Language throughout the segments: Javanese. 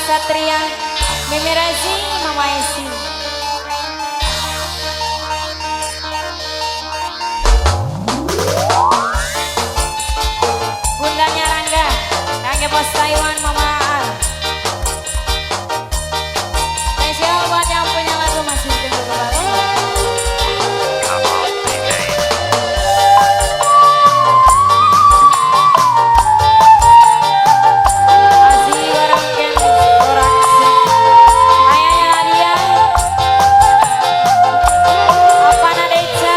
Satria, Mimi Rezi, Mama Esi. Bundanya Rangga, Rangga Bos Taiwan, Mama Al. Spesial buat yang punya lagu masih ditunggu kembali. Come on, DJ. Masih bareng Ken Production. Ayahnya Nadia, Apa Nadeca,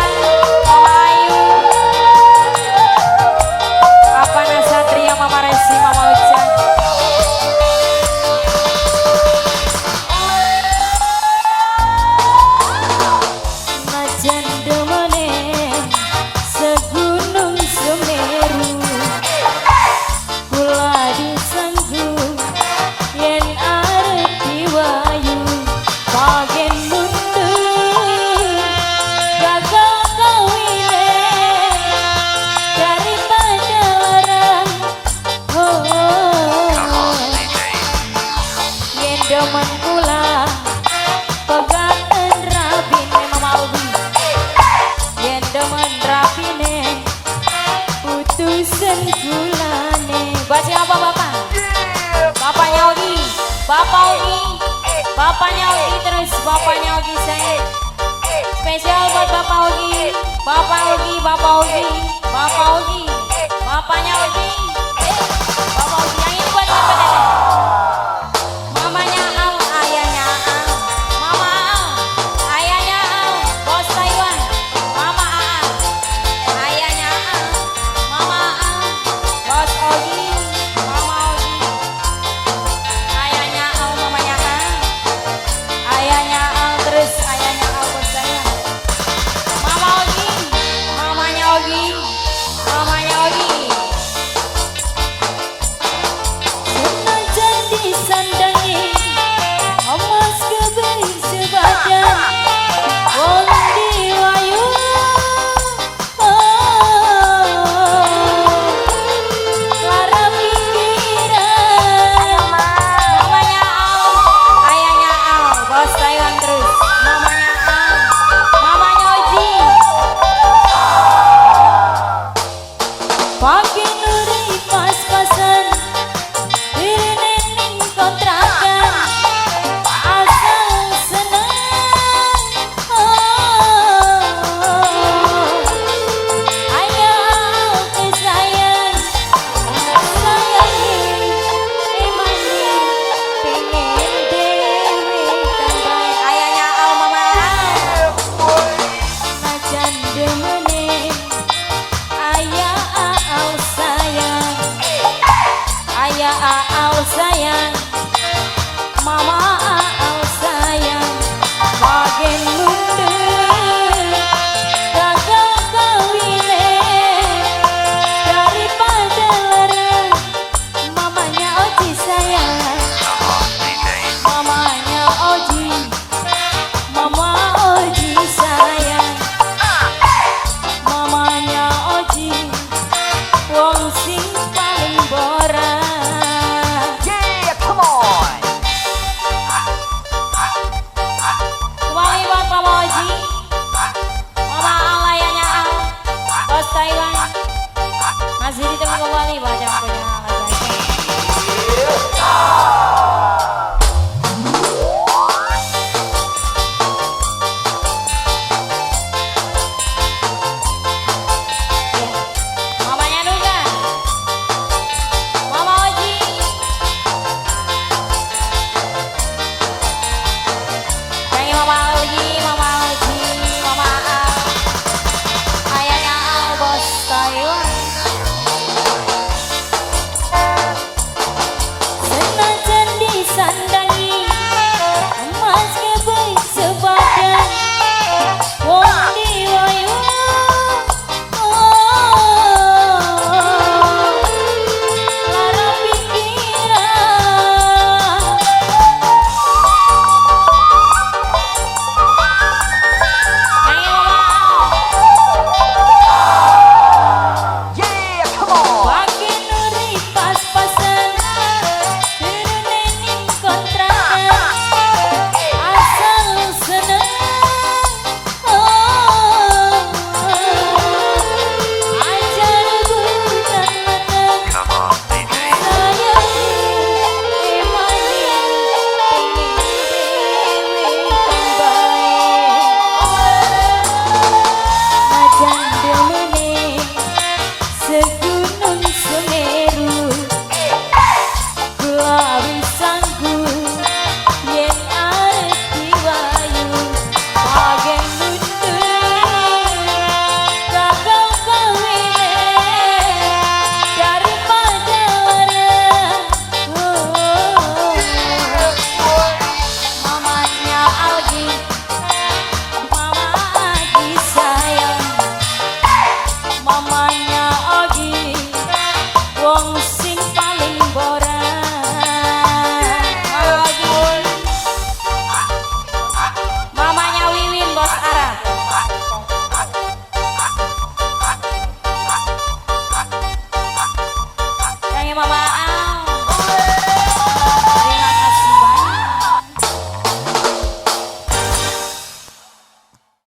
Mama Ayu, Apa Satria, Mama Resi, Mama Uca. Najan demene segunung Semeru, kula disanggup yen arep diwayu, bagen mundur gagal kawine daripada larang. Oh, Come on, DJ. Yen demen kula pegaten rabine Mama Ogi, yen demen rabine putusen kulane. Buat siapa bapak? Bapaknya Ogi, Bapak Ogi, bapaknya Ogi terus bapaknya Ogi saya. Spesial buat Bapak Ogi, Bapak Ogi, Bapak Ogi, Bapak Ogi, bapaknya Ogi, Bapak Ogi. Yang ini buat siapa Teteh? Mamanya Al, ayahnya Al, Mama Al, ayahnya Al, bos Taiwan, Mama Al, ayahnya Al, Mama Al, bos Ogi, Mama Ogi, ayahnya Al, mamanya Al, ayahnya Al terus ayahnya Al bos saya, Mama Ogi, mamanya Ogi, mamanya Ogi. Senajan disandangi emas kebih sebadan wong diwayu, oh, lara pikiran. Mamanya Al, ayahnya Al, bos Taiwan terus, mamanya Al, mamanya Oji. Pagi nuri pas-pasan dirine ning kontrakan asal seneng, oh, ayah sayang sayangi emane pengen dewe tambah ayahnya Al, mama Al. Najan demene ayah Al sayang, ayah Al sayang, mama Al sayang, bagen mundur gagal kawine daripada larang. Mamanya Oji sayang, Come on, DJ. Mamanya Oji, mama Oji sayang, mamanya Oji wong sing paling borak. Yeah, come on. Kembali buat Mama Oji, Mama Al, ayahnya Al, bos Taiwan. Masih ditunggu kembali buat